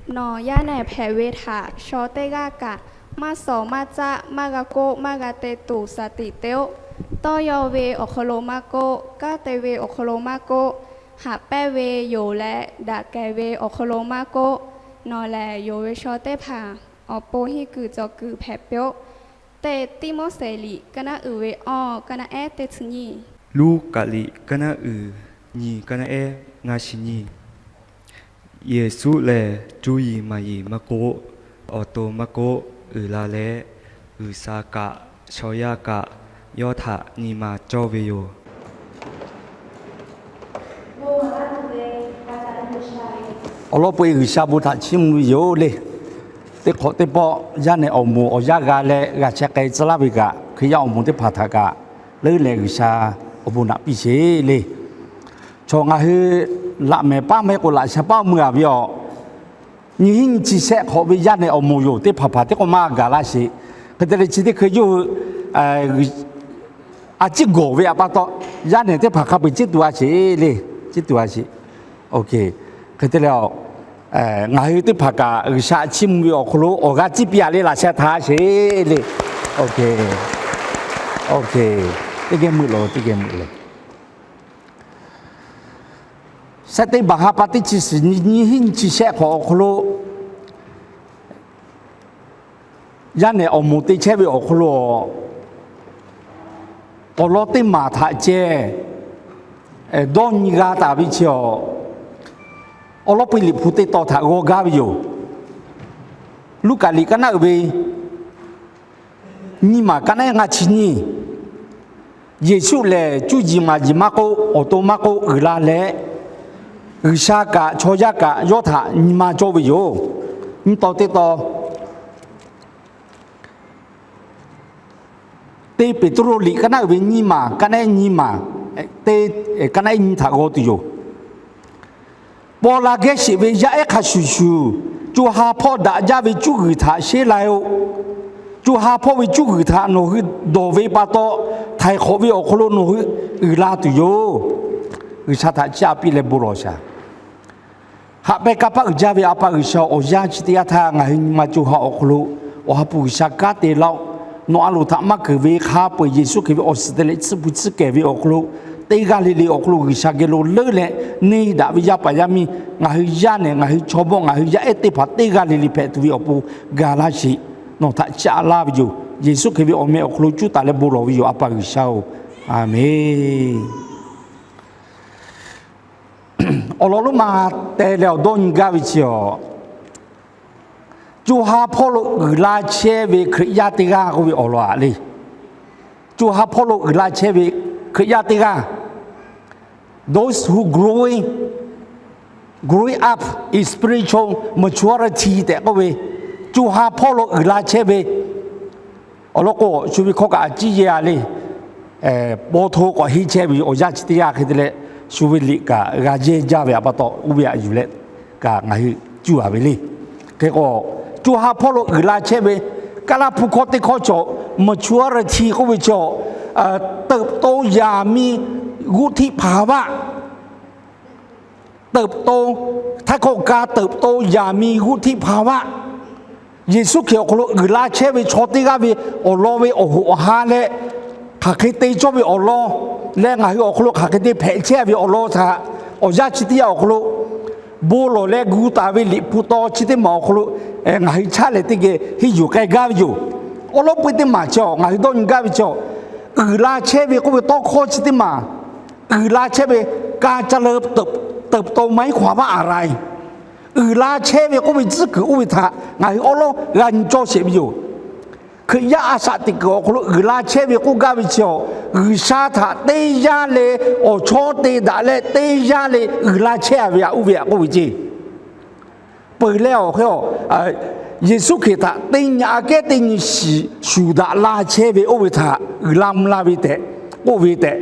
Nawˬ yaˇ nehˬ hpehꞈ ve htaꞈ shaw teˇ g'aˇ kaꞈ, maˇ shawˍ maˇ caˆ, maˇ g'a k'oˆ maˇ g'a te tuˬ shaˍ tiꞈ te-oˆ. Tawˇ yaw ve awˬ hk'aw lo maˇ k'oˆ, kanˉ te ve awˬ hk'aw lo maˇ k'oˆ, haꞈ pehnˇ ve yoˬ leh daꞈ kehˬ ve awˬ hk'aw lo maˇ k'oˆ, nawˬ lehˬ yonˍ ve shaw teˇ hpaˍ awˬ pon henˇ kuiˬ cawˬ kuiˬ hpehꞈ piˇ-oˆ. Teˇ Tiˆmoˉseˍ liꞈ kaˇ naˉ uiˍ ve awˇ kaˇ naˉ ehˉ teˇ chi nyiˇ. Luˉkaꞈ liꞈ kaˇ naˉ uiˍ nyi kaˇ naˉ ehˉ ngaˇ chi nyiˇ. Yeˍsuˆ lehˬ, cuˇ yiˍ maˍ yiˍ maˇ k'oˆ, awˬ to maˇ k'oˆ, uiˍ la leh, G'uiˬsha kaꞈ chaw yaˇ kaꞈ yawˇ htaꞈ nyi ma cawˇ ve yoˬ. Awˬ lawn peu-eˬ G'uiˬsha bon htaꞈ chiˇ mvuh ve yoˬ le. Teˇ hk'awꞈ teˇ pawˆ yaˇ nehˬ awˬ moˍ awˬ yanˇ g'a leh g'a chehˇ k'ai tcuh laˇ ve kaꞈ, Hkriꞈ yaˇ awˬ moˍ teˇ hpaˍ htaꞈ kaꞈ leuˉ leh G'uiˬsha awˬ bon naꞈ piˇ sheˍ le. Chaw ngaˬ hui laꞈ mehˍ paˉ mehˍ k'o laꞈ sha paˉ mui-a ve awˬ, nyiˇ hinˉ nyiˇ chi shehˆ hk'awꞈ ve yaˇ nehˬ awˬ moˍ yoˬ teˇ hpaˍ hpaˍ teˇ k'o maˇ gaˬ laˇ sheˍ. Hk'e te leh chi teˇ hkui yawˇ hui a ciˉ gawˬ ve aꞈ pa taw, yaˇ nehˬ teˇ hpaˍ hk'a peu-eˬ ciˉ tu-a sheˍ le. Ciˉ tu-a sheˍ. Hk'e te leh, ngaˬ hui teˇ hpaˍ kaꞈ G'uiˬsha chiˇ mvuh ve awˬ hk'aw lo awˬ g'aˇ ciˇ piˇ-a le laꞈ sheh htaꞈ sheˍ le. Teˇ geh meuꞈ lo, teˇ geh meuꞈ lo. Sehˉ teˇ baˬ ha pa teˇ chi suhˍ nyi nyiˇ hinˉ nyiˇ chi shehˆ hk'awꞈ awˬ hk'aw lo yaˇ nehˬ awˬ moˍ te chehˇ ve awˬ hk'aw lo awˬ lawn teˇ maˬ htaꞈ ceh dawˇ nyi g'a taˍ ve chi awˬ, awˬ lawn peu-eˬ Liꞈ hpu teˇ tawn htaꞈ g'aw gaˇ ve yoˬ. Luˉkaꞈ liꞈ kaˇ naˉ uiˍ ve nyiˇ maˬ kaˇ naˉ ehˉ ngaˇ chi nyiˇ. Yeˍsuˆ lehˬ, cuˇ yiˍ maˍ yiˍ maˇ k'oˆ, awˬ to maˇ k'oˆ, uiˍ la leh, G'uiˬsha kaꞈ chaw yaˇ kaꞈ yawˇ htaꞈ nyi ma cawˇ ve yoˬ. Nyiˇ tawn teˇ tawn, teˇ Peˍtruˆ liꞈ kaˇ naˉ uiˍ ve nyiˇ maˬ kaˇ naˉ ehˉ nyiˇ maˬ, teˇ kaˇ naˉ ehˉ nyiˇ htaꞈ g'aw tuˬ yoˬ. Paw la gehˇ sheˍ ve yaˇ ehˉ hk'a shuˍ shuˍ, co ha hpawˇ daꞈ jaˇ ve cuˇ g'uiˬ htaꞈ sheˉ lai-oˆ. Co ha hpawˇ ve cuˇ g'uiˬ htaꞈ nawˬ hui dawˬ ve pa taw, htaiˍ hk'awꞈ ve awˬ hk'aw lo nawˬ hui uiˍ la tuˬ yoˬ. G'uiˬsha htaꞈ chiˇ aꞈ piˇ leh bon lawˬ shaˍ. Haꞈ pehnˇ kanˇ paˆ uiˍ jaˇ ve A pa G'uiˬsha, awˬ yanˇ chi teˇ yanˇ htaˇ ngaˬ hui nyi ma co ha awˬ hk'aw lo Awˬ ha hpu G'uiˬsha kanˉ te laˇ-oˆ. Nawˬ a loˍ htaꞈ maˇ keunˍ ve hk'a peu-eˬ Yeˍsuˆ Hkriꞈ ve awˬ suhˍ te leh tsuhˇ hpu tsuhˇ kehˬ ve awˬ hk'aw lo, teˇ g'aˇ le le awˬ hk'aw lo G'uiˬsha geh lo leuˉ leh neˇ daꞈ ve yaˇ paˍ yaˇ miˇ, ngaˬ hui yaˇ nehˬ, ngaˬ hui chaw mawˇ, ngaˬ hui yaˇ ehˉ teˇ hpaˍ teˇ g'aˇ le le hpehꞈ tuˬ ve awˬ pon ga laˇ sheˍ. Nawˬ htaꞈ caˆ laˇ ve yoˬ. Yeˍsuˆ Hkriꞈ ve awˬ meh awˬ hk'aw lo cuˇ taˍ leh bon lawˬ ve yoˬ, A pa G'uiˬsha-oˬ. A menˬ. Awˬ lawn lonˉ ma teh leh awˬ dawˇ nyi gaˇ ve chi awˬ, co ha hpawˇ lo uiˍ la chehˇ ve Hkriꞈ yaˇ teˇ g'aˇ k'oˆ ve awˬ lawn aꞈ le. Co ha hpawˇ lo uiˍ la chehˇ ve Hkriꞈ yaˇ teˇ g'aˇ, those who growing, growing up in spiritual maturity tehꞈ k'oˆ ve, co ha hpawˇ lo uiˍ la chehˇ ve awˬ lawn k'o, shu ve hkawˇ kaꞈ a ciˉ yehˇ-a le. Paw hto k'awꞈ henˇ chehˇ ve awˬ yanˇ chi teˇ yanˇ hk'e te leh, shu ve liꞈ kaꞈ g'a yehˇ jaˇ ve aꞈ pa taw, oˇ ve aꞈ yuˬ leh kaꞈ ngaˬ hui cuˇ-a ve le. Hk'e k'o, co ha hpawˇ lo uiˍ la chehˇ ve, Kaˇlaˇ hpu hkawˇ teˇ hkawˇ chaw, maturity k'oˆ ve chaw, เติบโตอย่างมีวุฒิภาวะ เติบโต, htaiˇ hkawˇ ka เติบโตอย่างมีวุฒิภาวะ. Yeˍsuˆ Hkriꞈ awˬ hk'aw lo uiˍ la chehˇ ve chaw teˇ g'aˇ ve awˬ lawn ve awˬ hoꞈ awˬ ha leh, hk'aˬ hk'e te cawˇ ve awˬ lawn leh, ngaˬ hui awˬ hk'aw lo hk'aˬ hk'e te hpehꞈ chehˇ ve awˬ lawn htaꞈ awˬ yanˇ chi teˇ yanˇ awˬ hk'aw lo bon lawˬ leh gu taˍ ve Liꞈ hpu taw chi teˇ maˬ awˬ hk'aw lo ngaˬ hui chaˇ leh teˇ geh henˇ yuˬ k'ai gaˇ ve yoˬ. Awˬ lawn peu-eˬ teˇ maˬ chi, ngaˬ hui dawˇ nyi gaˇ ve chi, uiˍ la chehˇ ve k'oˆ ve tawˇ hkawˇ chi teˇ maˬ, uiˍ la chehˇ ve การเจริญเติบโต หมายความว่าอะไร? Uiˍ la chehˇ ve k'oˆ ve tcuhˉ kuiˬ oˇ ve htaꞈ ngaˬ hui awˉ lawˉ g'a nyi cawˇ sheˍ ve yoˬ. Hkriꞈ yaˇ a shaꞈ teꞈ kuiˬ awˬ hk'aw lo uiˍ la chehˇ ve k'oˆ gaˇ ve chi, G'uiˬsha htaꞈ teˇ yanˇ le awˬ chawˇ te daꞈ leh teˇ yanˇ le uiˍ la chehˇ-a ve aꞈ oˇ ve aꞈ k'oˆ ve ceˇ. Peuˬ leh awˬ hk'e, Yeˍsuˆ Hkriꞈ htaꞈ teˇ nyi aꞈ kehˉ teˇ nyi shiˍ shuˍ daꞈ la chehˇ ve oˇ ve htaꞈ uiˍ la mvuh la ve tehꞈ k'oˆ ve tehꞈ,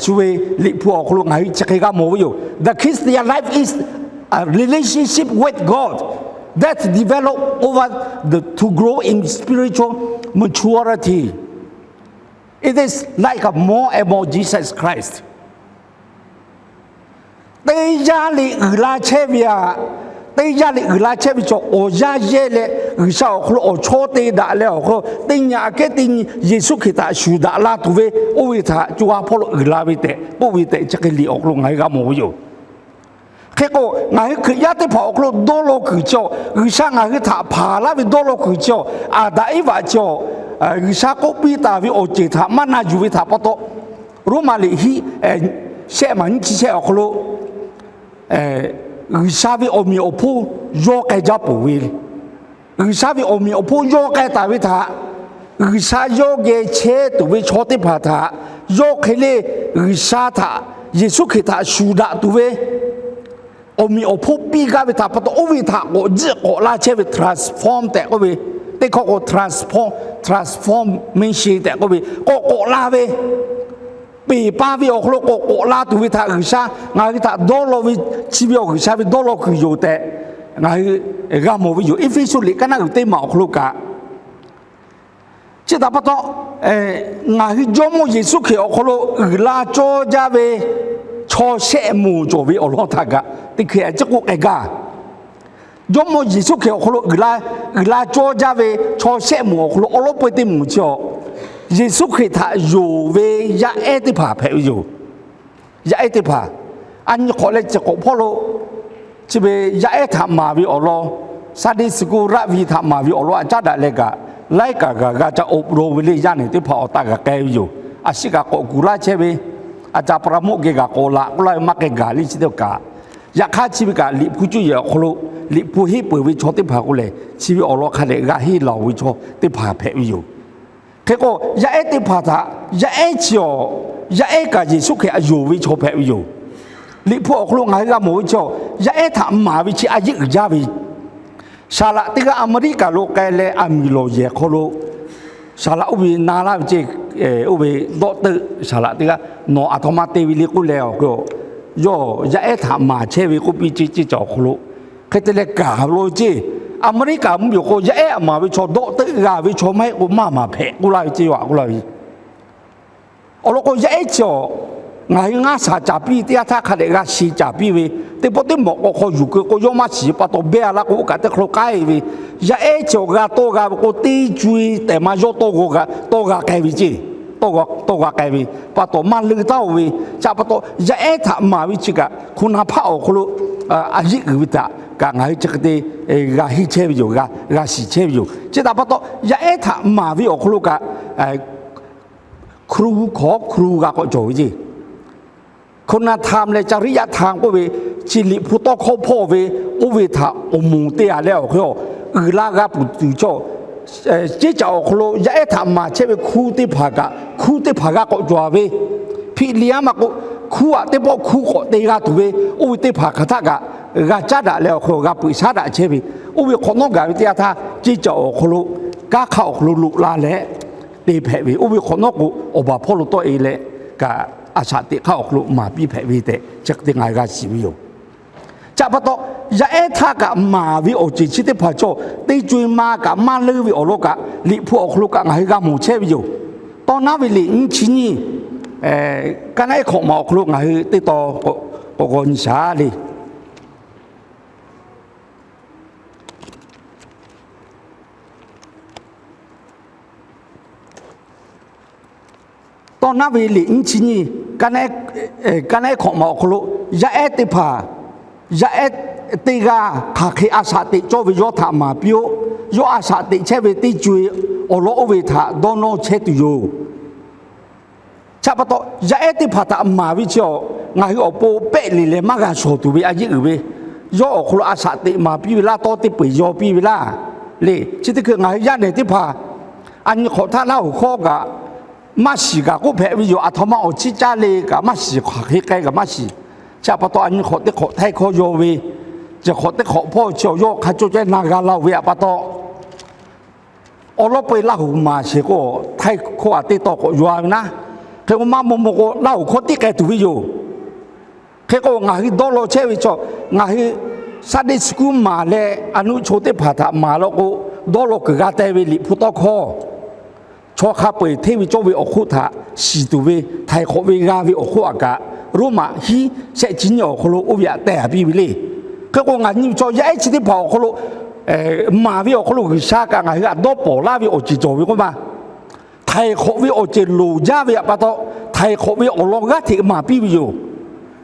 shu ve Liꞈ hpu awˬ hk'aw lo ngaˬ hui chi hk'e g'a mawˬ ve yoˬ. The Christian life is a relationship with God that develop over the, to grow in spiritual maturity. It is like a more and more Jesus Christ. Teˇ yanˇ le uiˍ la chehˇ ve aꞈ, teˇ yanˇ le uiˍ la chehˇ ve chaw awˬ yanˇ yehˇ leh G'uiˬsha awˬ hk'aw lo awˬ chawˇ te daꞈ leh awˬ hk'aw lo teˇ nyi aꞈ kehˉ teˇ nyi Yeˍsuˆ Hkriꞈ htaꞈ shuˍ daꞈ la tuˬ ve oˇ ve htaꞈ co ha hpawˇ lo uiˍ la ve tehꞈ k'oˆ ve tehꞈ chi hk'e liꞈ awˬ hk'aw lo ngaˬ hui g'a mawˬ ve yoˬ. Hk'e k'o, ngaˬ hui Hkriꞈ yaˇ teˇ hpaˍ awˬ hk'aw lo dawˇ law kuiˬ chi awˬ, G'uiˬsha ngaˬ hui htaꞈ hpanˍ laˇ ve dawˇ law kuiˬ chi awˬ, Aˍdanˍ Eˇvaꞈ chi awˬ, G'uiˬsha k'oˆ piˇ taˍ ve awˬ ceuˬ htaꞈ maˇ na yuˬ ve htaꞈ pa taw, Roˉmaꞈ liꞈ hiˆ, shehˆ maˬ nyiˇ chi shehˆ awˬ hk'aw lo G'uiˬsha ve awˬ meꞈ awˬ hponˇ yawˇ k'ai jaˇ peuˬ ve, G'uiˬsha ve awˬ meꞈ awˬ hponˇ yawˇ k'ai taˍ ve htaꞈ G'uiˬsha yawˇ geh chehˇ tuˬ ve chaw teˇ hpaˍ htaꞈ yawˇ hk'e le G'uiˬsha htaꞈ, Yeˍsuˆ Hkriꞈ htaꞈ shuˍ daꞈ tuˬ ve awˬ meꞈ awˬ hponˇ piˇ gaˇ ve htaꞈ pa taw, oˇ ve htaꞈ k'awꞈ jiˆ k'awꞈ la chehˇ ve transform tehꞈ k'oˆ ve, teˇ hkawˇ k'o transform, transformation tehꞈ k'oˆ ve, k'awꞈ k'awꞈ la ve, peˬ pa ve awˬ hk'aw lo k'awꞈ k'awꞈ la tuˬ ve htaꞈ G'uiˬsha ngaˬ hui htaꞈ dawˇ law ve, chi ve awˬ G'uiˬsha ve dawˇ law kuiˬ yoˬ tehꞈ ngaˬ hui g'a mawˬ ve yoˬ. Eˇfeˇsuꞈ liꞈ kaˉ naˆ uiˍ teˇ maˬ awˬ hk'aw lo kaꞈ, chi htaꞈ pa taw, ngaˬ hui Jawˇmawˇ Yeˍsuˆ Hkriꞈ awˬ hk'aw lo uiˍ la cawˇ jaˇ ve chaw shehˆ moˍ cawˬ ve awˬ lawn htaꞈ kaꞈ teˇ hkeh a ciˉ k'oˆ k'ai gaˇ. Jawˇmawˇ Yeˍsuˆ Hkriꞈ awˬ hk'aw lo uiˍ la, uiˍ la cawˇ jaˇ ve chaw shehˆ moˍ awˬ hk'aw lo awˉ lawˉ peu teˇ moˍ chi awˬ, Yeˍsuˆ Hkriꞈ htaꞈ yonˍ ve yaˇ ehˉ teˇ hpaˍ hpehꞈ ve yoˬ. Yaˇ ehˉ teˇ hpaˍ, a nyi hk'awꞈ leh chi hk'awꞈ hpawˇ lo chi ve yaˇ ehˉ htaꞈ maˍ ve awˬ lawn, Sunday school raˆ ve htaꞈ maˍ ve awˬ lawn a caˉ daꞈ leh kaꞈ, laiˉ kaꞈ g'a g'a ca awˬ pon ve le yaˇ nehˬ teˇ hpaˍ awˬ taˆ g'a k'ai ve yoˬ. A shiˆ kaꞈ k'awꞈ kuˬ laˇ chehˇ ve, a ca pra moˆ geh gaˬ k'awꞈ laꞈ k'oˆ laˇ ve maˇ k'ai gaˬ le chi teˇ kaꞈ, yaꞈ hk'aˇ chi ve kaꞈ Liꞈ hpu cuˇ yiˍ awˬ hk'aw lo Liꞈ hpu henˇ peuˬ ve chaw teˇ hpaˍ k'o lehˬ, chi ve awˬ lawn hk'a dehꞈ g'a henˇ laˬ ve chaw teˇ hpaˍ hpehꞈ ve yoˬ. Hk'e k'o, yaˇ ehˉ teˇ hpaˍ htaꞈ, yaˇ ehˉ chi awˬ, yaˇ ehˉ kaꞈ Yeˍsuˆ Hkriꞈ htaꞈ yonˍ ve chaw hpehꞈ ve yoˬ. Liꞈ hpu awˬ hk'aw lo ngaˬ hui g'a mawˬ ve chi awˬ, yaˇ ehˉ htaꞈ maˍ ve chi a yeˆ uiˍ jaˇ ve, saˍ laꞈ teˇ g'aˇ America lo k'ai leh aˬ miˍ lawˬ yehˬ hk'aw lo saˍ laꞈ oˇ ve na laˇ ve ceˇ, oˇ ve doctor saˍ laꞈ teˇ g'aˇ nawˬ aˬ htoꞈ ma te ve le k'oˆ leh awˬ hk'e, yawˇ yaˇ ehˉ htaꞈ maˍ chehˇ ve k'oˆ piˇ ceˇ ceˇ cawˬ awˬ hk'aw lo, hk'e te leh kaˬ lo ceˇ, America mvuhˇ miˬ k'o yaˇ ehˉ maˍ ve chaw doctor g'a ve chaw maˇ heˆ k'o maˇ maˍ hpehꞈ k'oˆ laˇ ve ceˇ, yawˇ aꞈ k'oˆ laˇ ve. Awˬ lawn k'o, yaˇ ehˉ chi awˬ, ngaˬ hui ngaˇ shaˍ caˍ piˇ teˇ yanˇ htaˇ hk'a dehꞈ g'a shiˍ caˍ piˇ ve, teˇ pawˆ teˇ mawꞈ k'awꞈ hk'aw yuˬ keu k'o, yawˇ maˇ shiˍ pa taw behˇ a laˇ k'o, oˇ kaꞈ teˇ hk'aw lo k'aiˉ ve, yaˇ ehˉ chi awˬ g'a tawˇ g'a ve k'o, teˇ co-e tehꞈ ma yawˇ tawˇ g'a, tawˇ g'a k'ai ve ceˇ, tawˇ g'a k'ai ve, pa taw maˇ leuˆ taˉ-oˬ ve, chi pa taw yaˇ ehˉ htaꞈ maˍ ve chi kaꞈ hkunˉ naˇ hpaˆ awˬ hk'aw lo a yeˆ uiˍ ve htaꞈ kaꞈ ngaˬ hui chi hk'e te g'a henˇ chehˇ ve yoˬ, g'a shiˍ chehˇ ve yoˬ. Chi htaꞈ pa taw, yaˇ ehˉ htaꞈ maˍ ve awˬ hk'aw lo kaꞈ, hkru hkawˍ hkru g'a k'awꞈ cawˬ ve ceˇ, คุณธรรม leh จริยธรรม k'oˆ ve, chi Liꞈ hpu tawˇ hkawˇ hpawˇ ve, oˇ ve htaꞈ awˬ moˍ te a leh awˬ hk'e a, uiˍ la g'a peuˬ tuˬ chaw, ceˇ caꞈ awˬ hk'aw lo yaˇ ehˉ htaꞈ maˍ chehˇ ve hkunˉ teˇ hpaˍ kaꞈ hkunˉ teˇ hpaˍ g'a k'awꞈ cawˬ ve, hpiꞈ liꞈ a maˇ k'o, hkunˉ aꞈ teˇ pawˆ hkunˉ k'awꞈ te g'a tuˬ ve, oˇ ve teˇ hpaˍ hk'aˬ htaˆ kaꞈ g'a caˉ daꞈ leh awˬ hk'e g'a peuˬ shaˉ daꞈ chehˇ ve, oˇ ve hk'awꞈ nawˉ gaˬ ve teˇ yanˇ htaˇ, ceˇ caꞈ awˬ hk'aw lo kanˉ hk'aˇ awˬ hk'aw lo loꞈ la leh te hpehꞈ ve, oˇ ve hk'awꞈ nawˉ k'o, awˬ baˬ hpawˇ lo tawˆ e leh kaꞈ, a shaꞈ teꞈ hk'aˇ awˬ hk'aw lo maˍ piˇ hpehꞈ ve tehꞈ chi hk'e te ngaˬ hui g'a shiˍ ve yoˬ. Chi pa taw, yaˇ ehˉ htaˇ kaꞈ maˍ ve awˬ ceuˬ chi teˇ hpaˍ chaw, teˇ co-e ma kaꞈ maˇ leuˆ ve awˬ lawn kaꞈ, Liꞈ hpu awˬ hk'aw lo kaꞈ ngaˬ hui g'a mawˬ chehˇ ve yoˬ. Tawˇ naˉ ve liꞈ nyiˇ chi nyiˇ, kaˉ naˆ ehˉ hkawꞈ ma awˬ hk'aw lo ngaˬ hui teˇ taw k'awꞈ g'aw nyi shaˍ le. Tawˇ naˉ ve liꞈ nyiˇ chi nyiˇ, kaˉ naˆ ehˉ hkawꞈ ma awˬ hk'aw lo, yaˇ ehˉ teˇ hpaˍ, yaˇ ehˉ teˇ g'aˇ hk'aˬ hk'e a shaꞈ teꞈ cawˇ ve yawˇ htaꞈ maˍ piˇ-oˆ. Yawˇ a shaꞈ teꞈ chehˇ ve teˇ co-e awˬ lawn oˇ ve htaꞈ dawˇ nawˇ chehˇ tuˬ yoˬ. Chi pa taw, yaˇ ehˉ teˇ hpaˍ htaꞈ maˍ ve chi awˬ, ngaˬ hui awˬ pon pehˆ le leh maˇ g'a shawˍ tuˬ ve a yeˆ uiˍ ve, yawˇ awˬ hk'aw lo a shaꞈ teꞈ maˍ piˇ ve laˇ, tawˇ teˇ peu-eˬ yaw piˇ ve laˇ. Le, chi teˇ hkui ngaˬ hui yaˇ nehˬ teˇ hpaˍ a nyi hk'awꞈ htaˇ Laˇ huˍ hkawˇ kaꞈ maˇ shiˍ kaꞈ k'oˆ hpehꞈ ve yoˬ. Aˬ htoꞈ ma awˬ ciˉ caˇ le kaꞈ maˇ shiˍ, hk'aˬ hk'e k'ai kaꞈ maˇ shiˍ. Chi pa taw a nyi hk'awꞈ teˇ hk'awꞈ htaiˇ hkawˇ yaw ve, chi hk'awꞈ teˇ hk'awꞈ hpawˇ chi awˬ yawˇ hk'a cawˇ caˇ na g'a la-oˬ ve pa taw, awˬ lawn peu-e Laˇ huˍ maˍ sheˍ k'o, htaiˇ hkawˇ a teˇ taw k'awꞈ yaw ve naˉ. Hk'e k'o maˇ maw maw k'o Laˇ huˍ hkawˇ tiˉ k'ai tuˬ ve yoˬ. Hk'e k'o ngaˬ hui dawˇ law chehˇ ve chaw, ngaˬ hui Sunday school maˍ leh a nuˆ chaw teˇ hpaˍ htaꞈ maˍ law k'o, dawˇ law kuiˬ g'a teh ve Liꞈ hpu tawˇ hkawˇ, chaw hk'a peu-eˬ hteˇ ve cawˇ ve awˬ hk'oˆ htaꞈ shiˍ tuˬ ve htaiˍ hk'awꞈ ve g'a ve awˬ hk'oˆ aꞈ kaꞈ, Roˉmaꞈ hiˉ shehˆ chi nyiˇ awˬ hk'aw lo oˇ ve aꞈ teh a piˇ ve le. Hk'e k'o, ngaˬ nyi chaw yaˇ ehˉ chi teˇ hpaˍ awˬ hk'aw lo, maˍ ve awˬ hk'aw lo G'uiˬsha kaꞈ ngaˬ hui htaꞈ dawˇ pawnˍ laˇ ve awˬ ceuˬ cawˬ ve k'oˆ ma. Htaiˍ hk'awꞈ ve awˬ ceuˬ loˍ jaˇ ve htaꞈ pa taw, htaiˍ hk'awꞈ ve awˬ lawn g'aˇ hteꞈ maˍ piˇ ve yoˬ.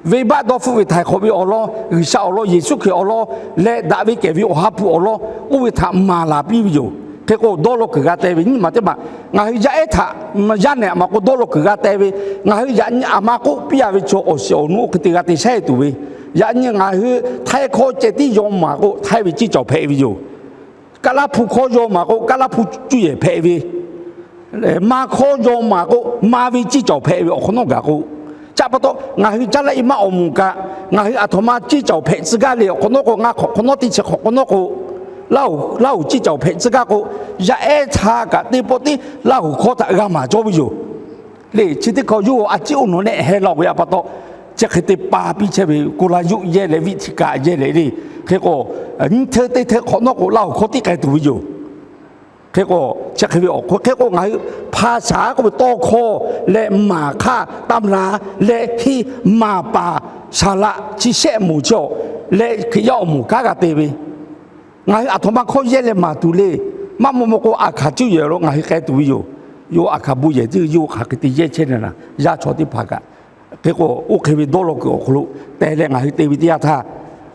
Venˇbaˆ dawˇ hpfuhˆ ve htaiˍ hk'awꞈ ve awˬ lawn, G'uiˬsha awˬ lawn, Yeˍsuˆ Hkriꞈ awˬ lawn leh daꞈ ve kehˬ ve Awˬ ha hpu awˬ lawn, oˇ ve htaꞈ maˍ laˬ piˇ ve yoˬ. Hk'e k'o, dawˇ law kuiˬ g'a te ve nyiˇ maˬ teˇ maˬ, ngaˬ hui yaˇ ehˉ htaꞈ yaˇ nehˬ aˬ ma k'o dawˇ law kuiˬ g'a te ve, ngaˬ hui yaꞈ nyi aˬ ma k'oˆ piˇ a ve chaw awˬ shiˍ awˬ nu oˇ hk'e te g'a te shehˉ tuˬ ve, yaꞈ nyi ngaˬ hui Htaiˇ hkawˇ ceh tiˉ yaw maˬ k'o, Htaiˇ ve ciˇ cawˬ hpehꞈ ve yoˬ. Kaˉlaˇ hpu hkawˇ yaw maˬ k'o, Kaˉlaˇ hpu cuˇ yehˬ hpehꞈ ve, Manˇ hkawˇ yaw maˬ k'o, Manˇ ve ciˇ cawˬ hpehꞈ ve awˬ hk'awꞈ nawˉ gaˬ k'o, chi pa taw ngaˬ hui caˇ laˇ e maˇ awˬ moˍ kaꞈ, ngaˬ hui aˬ htoꞈ ma ciˇ cawˬ hpehꞈ tcuh gaˇ le awˬ hk'awꞈ nawˉ k'o, ngaˇ hk'awꞈ hk'awꞈ nawˉ teˇ chi hk'awꞈ hk'awꞈ nawˉ k'o, Laˇ huˍ, Laˇ huˍ ciˇ cawˬ hpehꞈ tcuh gaˇ k'o, yaˇ ehˉ htaꞈ kaꞈ teˇ pawˆ tiˉ Laˇ huˍ hkawˇ htaꞈ g'a maˍ cawˇ ve yoˬ. Le chi teˇ hkawˇ yawˇ a ciˉ oˇ nawˬ nehˆ heh laˇ ve htaꞈ pa taw, chi hk'e te pa piˇ chehˇ ve, Koˍlaˍ yoˆ yehˇ leh Viˆ htiꞈ kaꞈ yehˇ leh le. Hk'e k'o, nyiˇ hteˇ teˇ hteˇ hk'awꞈ nawˉ k'o, Laˇ huˍ hkawˇ tiˉ k'ai tuˬ ve yoˬ. Hk'e k'o, chi hk'e ve awˬ hk'aw hk'e k'o, ngaˬ hui hpa shaˍ k'oˆ ve tawˇ hkawˇ leh maˍ hk'aˇ ตำรา leh henˇ maˍ paˍ saˍ laꞈ chi shehˆ moˍ chi awˬ leh Hkriꞈ yaˇ awˬ moˍ kanˉ g'a te ve, ngaˬ hui aˬ htoꞈ ma hkawˇ yehˇ leh maˍ tuˬ le. Maˇ maw maw k'o, aˬ hkaˍ cuˇ yehˬ lo ngaˬ hui k'ai tuˬ ve yoˬ. Yawˇ aˬ hkaˍ bon yehˬ tiˉ yawˇ hk'aˬ hk'e te yehˇ chehˇ na, yaˇ chaw teˇ hpaˍ kaꞈ. Hk'e k'o, oˇ hk'e ve dawˇ law kuiˬ awˬ hk'aw lo te leh ngaˬ hui te ve teˇ yanˇ htaˇ,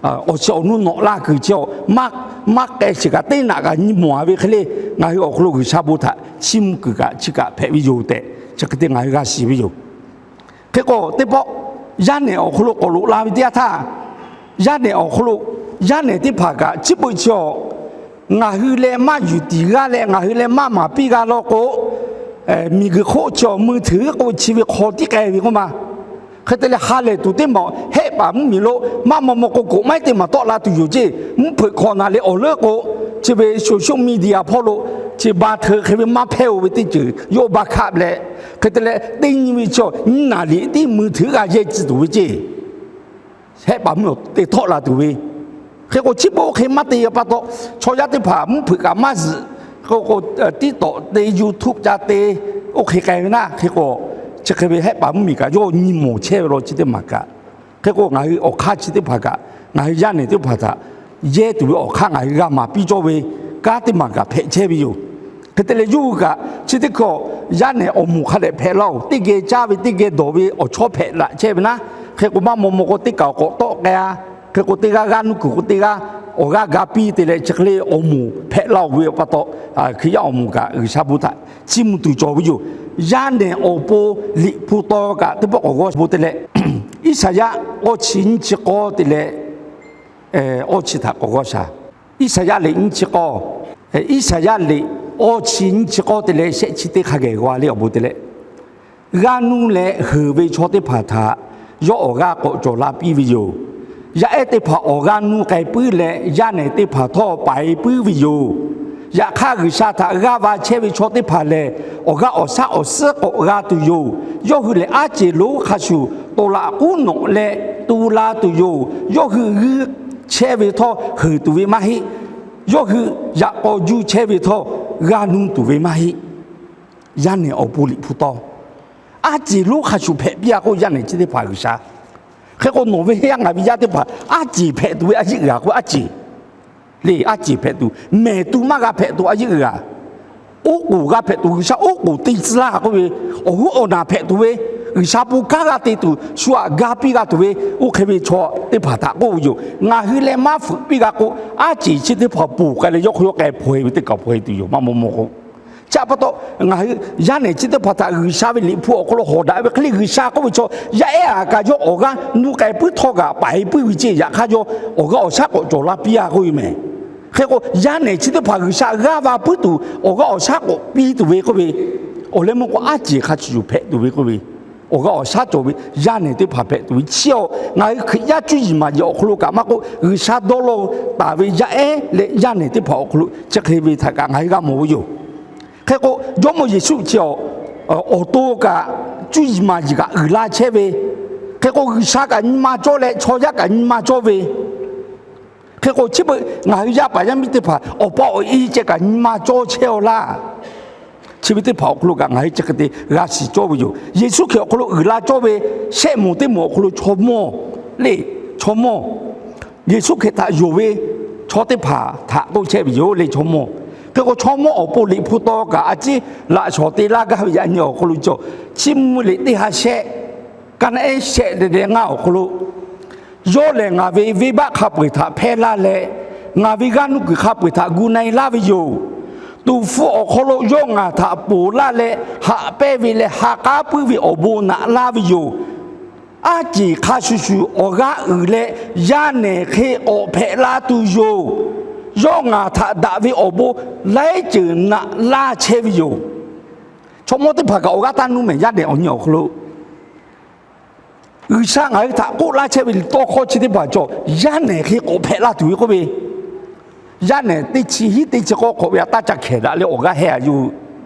awˬ shiˍ awˬ nu nawꞈ la kuiˬ chi awˬ, maˇ k'ai shiˍ kaꞈ teˇ naꞈ kaꞈ nyi mawˬ a ve hk'e le, ngaˬ hui awˬ hk'aw lo G'uiˬsha bon htaꞈ chiˇ mvuh kuiˬ kaꞈ chi kaꞈ hpehꞈ ve yoˬ tehꞈ, chi hk'e te ngaˬ hui g'a shiˍ ve yoˬ. Hk'e k'o, teˇ pawˆ yaˇ nehˬ awˬ hk'aw lo k'awꞈ loꞈ la ve teˇ yanˇ htaˇ, yaˇ nehˬ awˬ hk'aw lo, yaˇ nehˬ teˇ hpaˍ kaꞈ chi beuꞈ chi awˬ, ngaˬ hui leh maˇ yuˬ tiˍ g'aˇ leh ngaˬ hui leh maˇ maˍ piˇ g'a law k'o, miˬguiˬ hk'oˆ chi awˬ mui htuiˍ k'oˆ ve chi ve hk'aw tiˉ k'ai ve k'oˆ ma. Hk'e te leh ha lehˬ tuˬ teˇ maˬ hehˆ paˍ mvuhˇmiˬ lo maˇ maw maw k'o, koꞈ maiˉ teˇ maˬ tawˆ la tuˬ yoˬ ceˇ. Mvuhˇ hpeuꞈ hkawꞈ naˍ leh awˬ leuˉ k'o, chi ve social media hpawˇ lo chi ba hteu hk'e ve maˇ hpehˇ-oˬ ve teˇ ceuˬ yawˇ ba hkaˆ leh, hk'e te leh teˇ nyi ve chi nyiˇ naˍ riˍ tiˉ mui htuiˍ g'a yehˇ tcuh tuˬ ve ceˇ. Hehˆ paˍ mvuhˇmiˬ te tawˆ la tuˬ ve. Hk'e k'o, chi beuꞈ oˇ hk'e maˇ te pa taw, chaw yaˇ teˇ hpaˍ mvuhˇ hpeuꞈ kaꞈ maˇ zuhꞈ, k'o k'o, TikTok te, YouTube ca te, oˇ hk'e k'ai ve naˆ. Hk'e k'o, chi hk'e ve hehˆ paˍ mvuhˇmiˬ kaꞈ yawˇ nyi mawˬ chehˇ ve law chi teˇ maˬ kaꞈ. Hk'e k'o, ngaˬ hui awˬ hk'aˇ chi teˇ hpaˍ kaꞈ, ngaˬ hui yaˇ nehˬ teˇ hpaˍ htaꞈ yehˇ tuˬ ve awˬ hk'aˇ ngaˬ hui g'a maˍ piˇ cawˇ ve kanˉ teˇ maˬ kaꞈ hpehꞈ chehˇ ve yoˬ. Hk'e te leh yawˇ hui kaꞈ chi teˇ hkawˇ yaˇ nehˬ awˬ moˍ hk'a dehꞈ hpehꞈ laˇ-oˬ, teˇ geh caˇ ve teˇ geh dawˬ ve awˬ chawˇ hpehꞈ laꞈ chehˇ ve naˆ. Hk'e k'o, maˇ maw maw k'o teˇ kaˬ awˬ k'awꞈ tawˆ k'ai-a. Hk'e k'o, teˇ g'aˇ g'aˇ nuˇ kuiˬ k'o teˇ g'aˇ awˬ g'aˇ ga piˇ te leh chi hk'e le awˬ moˍ hpehꞈ laˇ-oˬ ve pa taw, Hkriꞈ yaˇ awˬ moˍ kaꞈ G'uiˬsha bon htaꞈ chiˇ mvuh tuˬ cawˬ ve yoˬ. Yaˇ nehˬ awˬ pon Liꞈ hpu taw kaꞈ teˇ pawˆ k'awꞈ g'awˇ bon te leh, Iˉsaˍyaˆ awˇ chi nyiˇ chi k'awˇ te leh, awˇ chi htaꞈ k'awꞈ g'awˇ shaˍ. Iˉsaˍyaˆ liꞈ nyiˇ chi k'awˇ, Iˉsaˍyaˆ liꞈ awˇ chi nyiˇ chi k'awˇ te leh shehˆ chi teˇ hk'a geh g'aw le awˬ bon te leh, g'aˇ nuˇ leh heuˬ ve chaw teˇ hpaˍ htaꞈ yawˇ awˬ g'aˇ k'awꞈ cawˬ la piˇ ve yoˬ. Yaˇ ehˉ teˇ hpaˍ awˬ g'aˇ nuˇ k'ai puiˉ leh, yaˇ nehˬ teˇ hpaˍ htawˇ paiˍ puiˉ ve yoˬ. Yaꞈ hk'aˇ, G'uiˬsha htaꞈ g'aˇ va chehˇ ve chaw teˇ hpaˍ lehˬ, awˬ g'aˇ awˬ shaˉ awˬ suhˉ k'awꞈ g'a tuˬ yoˬ. Yawˇ hui lehˬ, aˉ ceˬ lonˉ hk'a shuˍ tawˍ laꞈ k'uˉ nawꞈ leh tu la tuˬ yoˬ. Yawˇ hui g'uiˇ chehˇ ve htawˇ heuˬ tuˬ ve maˇ heˆ. Yawˇ hui yaꞈ k'aw juˇ chehˇ ve htawˇ g'aˇ nuˇ tuˬ ve maˇ heˆ. Yaˇ nehˬ awˬ pon Liꞈ hpu taw, aˉ ceˬ lonˉ hk'a shuˍ hpehꞈ piˇ-a k'oˆ, yaˇ nehˬ chi teˇ hpaˍ G'uiˬsha. Hk'e k'o, nawˬ ve yaˇ ngaˬ ve yaˇ teˇ hpaˍ aˉ ceˬ hpehꞈ tuˬ ve a yeˆ g'aˬ k'o aˉ ceˬ le, aˉ ceˬ hpehꞈ tuˬ mehˬ tu maˇ g'a hpehꞈ tuˬ a yeˆ g'aˬ. Oˉ k'oˍ g'a hpehꞈ tuˬ, G'uiˬsha oˉ k'oˍ te tcuh laˇ k'oˆ ve, awˬ hoˉ awˬ naˬ hpehꞈ tuˬ ve, G'uiˬsha pon kanˉ g'a te tuˬ shu aꞈ ga piˇ g'a tuˬ ve, oˇ hk'e ve chaw teˇ hpaˍ htaꞈ k'oˆ ve yoˬ. Ngaˬ hui leh maˇ fuiˍ piˇ g'a k'o, aˉ ceˬ chi teˇ hpaˍ ponˬ k'ai leh yawˇ hk'aw yawˇ k'ai hpaw-e ve teˇ kaˬ hpaw-e tuˬ yoˬ. Maˇ maw maw k'o, chi pa taw ngaˬ hui yaˇ nehˬ chi teˇ hpaˍ htaꞈ G'uiˬsha ve Liꞈ hpu awˬ hk'aw lo hawˍ daꞈ ve hk'e le, G'uiˬsha k'oˆ ve chaw yaˇ ehˉ aꞈ kaꞈ yawˇ awˬ g'aˇ nuˇ k'ai puiˉ htawˇ kaꞈ paiˍ puiˉ ve ceˇ. Yaꞈ hk'aˇ, yawˇ awˬ g'aˇ awˬ shaˉ k'awꞈ cawˬ la piˇ-a k'oˆ ve mehˬ. Hk'e k'o, yaˇ nehˬ chi teˇ hpaˍ G'uiˬsha g'aˇ va puiˉ tuˬ awˬ g'aˇ awˬ shaˉ k'awꞈ piˇ tuˬ ve k'oˆ ve, awˬ leh meuˇ k'o aˉ ceˬ hk'a shuˍ shuˍ hpehꞈ tuˬ ve k'oˆ ve, awˬ g'aˇ awˬ shaˉ cawˬ ve yaˇ nehˬ teˇ hpaˍ hpehꞈ tuˬ ve chi awˬ, ngaˬ hui Hkriꞈ yaˇ cuˇ yiˍ maˍ yiˍ awˬ hk'aw lo kaꞈ maˇ k'oˆ, G'uiˬsha dawˇ law taˍ ve yaˇ ehˉ leh yaˇ nehˬ teˇ hpaˍ awˬ hk'aw lo chi hk'e ve htaꞈ kaꞈ ngaˬ hui g'a mawˬ ve yoˬ. Hk'e k'o, Jawˇmawˇ Yeˍsuˆ chi awˬ, awˬ to kaꞈ cuˇ yiˍ maˍ yiˍ kaꞈ uiˍ la chehˇ ve, hk'e k'o, G'uiˬsha kaꞈ nyi ma cawˇ leh chaw yaˇ kaꞈ nyi ma cawˇ ve, hk'e k'o, chi beuꞈ ngaˬ hui yaˇ paˍ yaˇ miˇ teˇ hpaˍ awˬ pa awˬ e ceh kaꞈ nyi ma cawˇ chehˇ-aw laˇ. Chi ve teˇ hpaˍ awˬ hk'aw lo kaꞈ ngaˬ hui chi hk'e te g'a shiˍ cawˇ ve yoˬ. Yeˍsuˆ Hkriꞈ awˬ hk'aw lo uiˍ la cawˇ ve shehˆ moˍ teˇ moˍ awˬ hk'aw lo chaw mawˇ le, chaw mawˇ Yeˍsuˆ Hkriꞈ htaꞈ yonˍ ve chaw teˇ hpaˍ htaꞈ k'oˆ chehˇ ve yoˬ le, chaw mawˇ. Hk'e k'o, chaw mawˇ awˬ pon Liꞈ hpu taw kaꞈ a ciˉ laꞈ shawˍ te laˇ gaˇ ve yaꞈ nyi awˬ hk'aw lo cawˬ, chiˇ mvuh liꞈ teˇ ha shehˆ, ka naˆ ehˉ shehˆ leh leh ngaˇ awˬ hk'aw lo, yawˇ lehˬ ngaˬ ve venˇbaˆ hk'a peu-eˬ htaꞈ hpehˇ laˇ leh, ngaˬ ve g'aˇ nuˇ kuiˬ hk'a peu-eˬ htaꞈ gu na-e laˇ ve yoˬ. Tuˍ hpfuh awˬ hk'aw lo yawˇ ngaˬ htaꞈ ponˬ laˇ leh haꞈ pehnˇ ve leh ha k'aˉ puiˉ ve awˬ bon naꞈ laˇ ve yoˬ. Aˉ ceˬ hk'a shuˍ shuˍ awˬ g'aˇ uiˍ leh, yaˇ nehˬ hk'e k'awꞈ hpehꞈ la tuˬ yoˬ. Yawˇ ngaˬ htaꞈ daꞈ ve awˬ bon laiˉ ceuˬ naꞈ laˇ chehˇ ve yoˬ. Chaw mawˇ teˇ hpaˍ kaꞈ awˬ g'aˇ taˇ nuˇ mehˍ, yaˇ nehˬ awˬ nyi awˬ hk'aw lo G'uiˬsha ngaˬ hui htaꞈ k'oˆ laˇ chehˇ ve tawˇ hkawˇ chi teˇ hpaˍ cawˬ, yaˇ nehˬ hk'e k'awꞈ hpehꞈ la tuˬ ve k'oˆ ve, yaˇ nehˬ teˇ chi hiˉ teˇ chi k'awˇ hk'awꞈ ve a taˇ ca hkehˍ daꞈ leh awˬ g'aˇ hehˇ a yoˬ.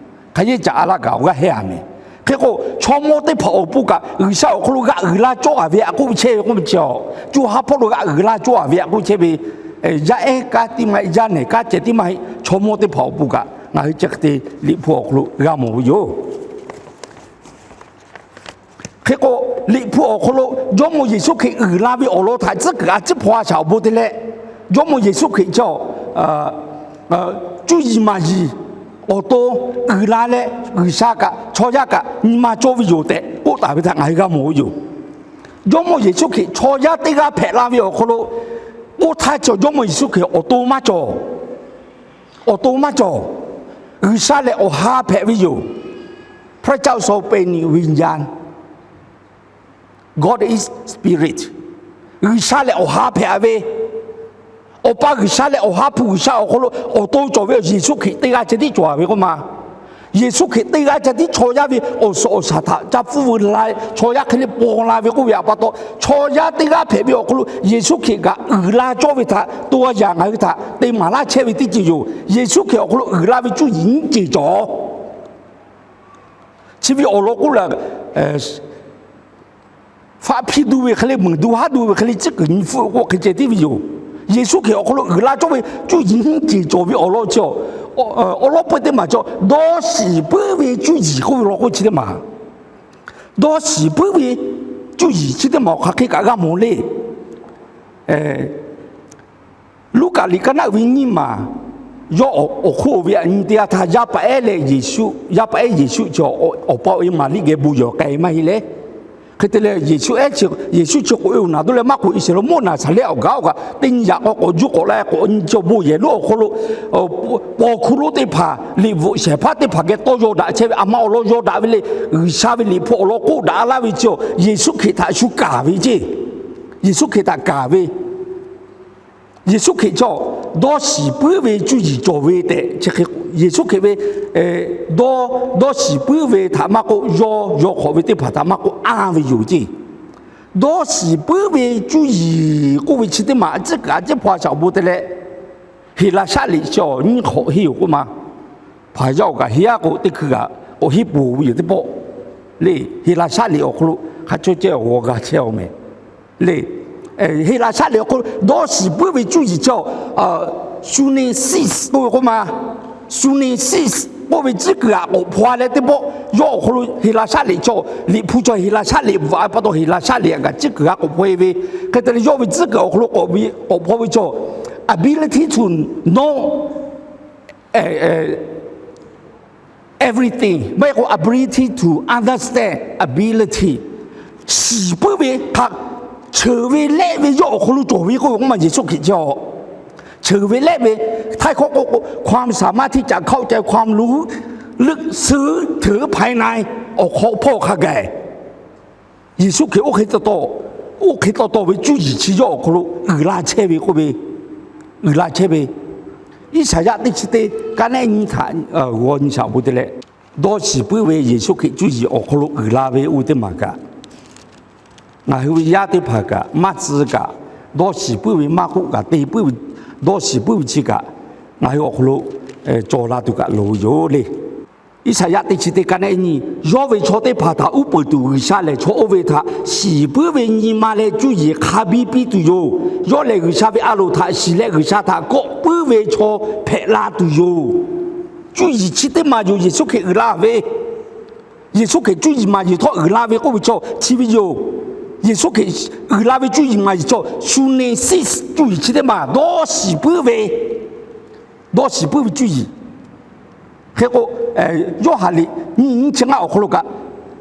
Hk'aˬ yehˇ caꞈ a laˇ kaꞈ awˬ g'aˇ hehˇ a mehˍ. Hk'e k'o, chaw mawˇ teˇ hpaˍ awˬ pon kaꞈ G'uiˬsha awˬ hk'aw lo g'aꞈ uiˍ la cawˇ a ve a k'oˆ ve chehˇ ve k'oˆ ve chi a, co ha hpawˇ lo g'aꞈ uiˍ la cawˇ a ve a k'oˆ chehˇ ve, yaˇ ehˉ kanˉ tiˉ maˇ heˆ, yaˇ nehˬ kanˉ ceh tiˉ maˇ heˆ, chaw mawˇ teˇ hpaˍ awˬ pon kaꞈ ngaˬ hui chi hk'e te Liꞈ hpu awˬ hk'aw lo g'a mawˬ ve yoˬ. Hk'e k'o, Liꞈ hpu awˬ hk'aw lo Jawˇmawˇ Yeˍsuˆ Hkriꞈ uiˍ la ve awˬ lawn htaꞈ tcuhˉ kuiˬ a ciˉ hpaw a shaꞈ awˬ bon te leh, Jawˇmawˇ Yeˍsuˆ Hkriꞈ chi cuˇ yiˍ maˍ yiˍ awˬ to uiˍ la leh, G'uiˬsha kaꞈ chaw yaˇ kaꞈ nyi ma cawˇ ve yoˬ tehꞈ k'oˆ taˍ ve htaꞈ ngaˬ hui g'a mawˬ ve yoˬ. Jawˇmawˇ Yeˍsuˆ Hkriꞈ chaw yaˇ teˇ g'aˇ hpehꞈ la ve awˬ hk'aw lo, k'oˆ htaˇ cawˬ Jawˇmawˇ Yeˍsuˆ Hkriꞈ awˬ to maˇ cawˬ. Awˬ to maˇ cawˬ. G'uiˬsha lehˬ awˬ ha hpehꞈ ve yoˬ. พระเจ้าทรงเป็นวิญญาณ God is spirit. G'uiˬsha lehˬ awˬ ha hpehꞈ ve, Awˬ pa G'uiˬsha leh Awˬ ha hpu G'uiˬsha awˬ hk'aw lo awˬ to cawˬ ve Yeˍsuˆ Hkriꞈ teˇ g'aˇ ceh tiˉ cawˬ ve k'oˆ ma. Yeˍsuˆ Hkriꞈ teˇ g'aˇ ceh tiˉ chaw yaˇ ve awˬ suhˍ awˬ shaˍ htaꞈ ca pfuhˇ veu la, chaw yaˇ hk'e le paw la ve k'oˆ ve htaꞈ pa taw, chaw yaˇ teˇ g'aˇ hpehꞈ ve awˬ hk'aw lo Yeˍsuˆ Hkriꞈ kaꞈ uiˍ la cawˇ ve htaꞈ to a yaꞈ ngaˬ hui htaꞈ te maˍ laˇ chehˇ ve teˇ ceuˬ yoˬ. Yeˍsuˆ Hkriꞈ awˬ hk'aw lo uiˍ la ve cuˇ yiˍ nyiˇ ceuˬ cawˬ. Chi ve awˬ lawn k'oˆ leh, faˆ hpiˇ duˇ ve hk'e le, meuˬ duˇ haˉ duˇ ve hk'e le, ciˉ kuiˬ nyi hpfuhˆ k'o hk'e ceh tiˉ ve yoˬ. Yeˍsuˆ Hkriꞈ awˬ hk'aw lo uiˍ la cawˇ ve cuˇ yiˍ nyiˇ ceuˬ cawˬ ve awˬ lawn chi a, awˬ lawn peuˇ teˇ maˬ cawˬ, dawˇ shiˍ puiˉ ve cuˇ yiˍ k'oˆ ve lawn k'o chi teˇ maˬ, dawˇ shiˍ puiˉ ve cuˇ yiˍ chi teˇ maˬ awˬ hk'aˬ hk'e kaꞈ g'a mawˬ le. Luˉkaꞈ liꞈ ka naˆ ve nyiˇ maˬ, yawˇ awˬ hk'oˆ ve a nyi teˇ g'aˇ htaˇ, yaˇ paˍ ehˉ leh Yeˍsuˆ, yaˇ paˍ ehˉ Yeˍsuˆ chi awˬ pa awˬ e Maˍriˆ geh bon yawˬ k'ai maˇ heˆ leh, hk'e te leh Yeˍsuˆ ehˉ, Yeˍsuˆ chi k'oꞈ e oˬ naˍ doˇ leh maˇ k'oꞈ Iˉsaˍreˍlaˆ mawˇ Naˍzaˍrehˆ awˬ gaˬ oˇ kaꞈ teˇ nyi yaꞈ k'aw k'awꞈ juˇ k'awꞈ la k'awꞈ nyi chi awˬ bon yehˬ lonˉ awˬ hk'aw lo paw hkuˇ lonˉ teˇ hpaˍ, liꞈ bvuhꞈ shehˍ hpaˇ teˇ hpaˍ geh tawˇ yaw daꞈ chehˇ ve, a ma awˬ lawn yaw daꞈ ve le. G'uiˬsha ve Liꞈ hpu awˬ lawn k'oˆ daꞈ laˇ ve chi a, Yeˍsuˆ Hkriꞈ htaꞈ shu kaˍ ve ceˇ. Yeˍsuˆ Hkriꞈ htaꞈ kaˍ ve, Yeˍsuˆ Hkriꞈ chi dawˇ shiˍ puiˉ ve cuˇ yiˍ cawˬ ve tehꞈ, Yeˍsuˆ Hkriꞈ ve dawˇ, dawˇ shiˍ puiˉ ve htaꞈ maˇ k'oˆ, yawˇ yaw hk'awꞈ ve teˇ hpaˍ htaꞈ maˇ k'oˆ, anˇ ve yoˬ ceˇ. Dawˇ shiˍ puiˉ ve cuˇ yiˍ k'oˆ ve chi teˇ maˬ a ciˉ kuiˬ a ciˉ hpaw a shaꞈ awˬ bon te leh, Heˍlaˍsaˆ liꞈ chi awˬ nyiˇ hk'awꞈ henˇ yoˬ k'oˆ ma. Hpaˍ yaˇ awˬ kaꞈ henˇ aˉ k'o teˇ hkui kaꞈ k'awꞈ henˇ peuˬ ve yoˬ teˇ pawˆ le. Heˍlaˍsaˆ liꞈ awˬ hk'aw lo hk'a cawˇ cehˇ awˬ g'aw g'a chehˇ a mehˍ le. Heˍlaˍsaˆ liꞈ awˬ hk'aw lo dawˇ shiˍ puiˉ ve cuˇ yiˍ chi a, sunesis k'oˆ ve k'oˆ ma. Sunesis k'oˆ ve ciˉ kuiˬ aꞈ k'awꞈ hpaw leh teˇ pawˆ yawˇ awˬ hk'aw lo Heˍlaˍsaˆ liꞈ chi, Liꞈ hpu chi Heˍlaˍsaˆ liꞈ bvuhꞈ a pa taw Heˍlaˍsaˆ liꞈ aꞈ kaꞈ ciˉ kuiˬ g'a k'awꞈ hpaw e ve, hk'e te leh yawˇ ve ciˉ kuiˬ awˬ hk'aw lo k'awꞈ hpaw ve chi ability to know everything maˇ heˆ k'o ability to understand ability, shiˍ puiˉ ve hk'a, cheuˬ ve lehˆ ve yawˇ awˬ hk'aw lo cawˬ ve k'oˆ ve k'oˆ ma Yeˍsuˆ Hkriꞈ chi a. Cheuˬ ve lehˆ ve, htaiˇ hkawˇ k'o k'o ความสามารถที่จะเข้าใจความรู้ลึกซึ้งถึงภายใน awˬ hk'aw hpawˇ hk'a gaˬ Yeˍsuˆ Hkriꞈ oˇ hk'e taw taw, oˇ hk'e taw taw ve cuˇ yiˍ chi yawˇ awˬ hk'aw lo uiˍ la chehˇ ve k'oˆ ve, uiˍ la chehˇ ve, Iˉsaˍyaˆ teˇ chi teˇ ka naˆ ehˉ nyiˇ htaꞈ g'aw nyi shaꞈ awˬ bon te leh, dawˇ shiˍ puiˉ ve Yeˍsuˆ Hkriꞈ cuˇ yiˍ awˬ hk'aw lo uiˍ la ve oˇ ve teˇ maˬ kaꞈ, ngaˬ hui ve yaˇ teˇ hpaˍ kaꞈ maˇ tcuh kaꞈ, dawˇ shiˍ puiˉ ve maˇ k'oˆ kaꞈ te puiˉ ve, dawˇ shiˍ puiˉ ve chi kaꞈ ngaˬ hui awˬ hk'aw lo cawˬ la tuˬ kaꞈ loˍ yoˬ le. Iˉsaˍyaˆ teˇ chi teˇ ka naˆ ehˉ nyiˇ, yawˇ ve chaw teˇ hpaˍ htaꞈ uˉ peunˍ tuˬ G'uiˬsha lehˬ, chaw oˇ ve htaꞈ shiˍ puiˉ ve nyi ma leh cuˇ yiˍ hk'a biˇ piˇ tuˬ yoˬ. Yawˇ lehˬ G'uiˬsha ve a loˍ htaꞈ shiˍ leh G'uiˬsha htaꞈ kawˆ puiˉ ve chaw hpehꞈ la tuˬ yoˬ. Cuˇ yiˍ chi teˇ maˬ yoˬ Yeˍsuˆ Hkriꞈ uiˍ la ve. Yeˍsuˆ Hkriꞈ cuˇ yiˍ maˍ yiˍ htawˇ uiˍ la ve k'oˆ ve chaw chi ve yoˬ. Yeˍsuˆ Hkriꞈ uiˍ la ve cuˇ yiˍ maˍ yiˍ chaw, sunesis cuˇ yiˍ chi teˇ maˬ dawˇ shiˍ puiˉ ve, dawˇ shiˍ puiˉ ve cuˇ yiˍ. Hk'e k'o, Yoˇhanˬ liꞈ nyiˇ nyiˇ chi ngaˇ awˬ hk'aw lo kaꞈ,